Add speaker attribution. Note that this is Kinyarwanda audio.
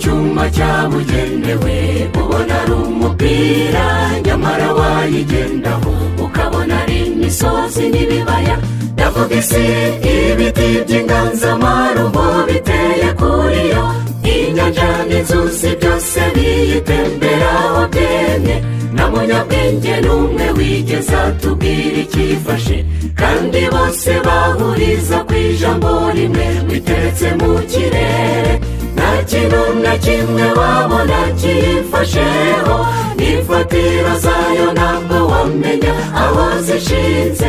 Speaker 1: cyuma cyabugenewe, ubona ari umupira, nyamara wayigendaho ukabona ari imisozi n'ibibaya. Ndavuga isi, ibiti by'inganzamarumbo biteye kuri yo, inyanja n'inzuzi byose biyitemberaho byemye. Nta munyabwenge n'umwe wigeze atubwira icyifashe, kandi bose bahuriza ku ijambo rimwe: witeretse mu kirere. Nta kintu na kimwe wabona kiyifasheho, n'imfatiro zayo ntabwo wamenya aho zishinze.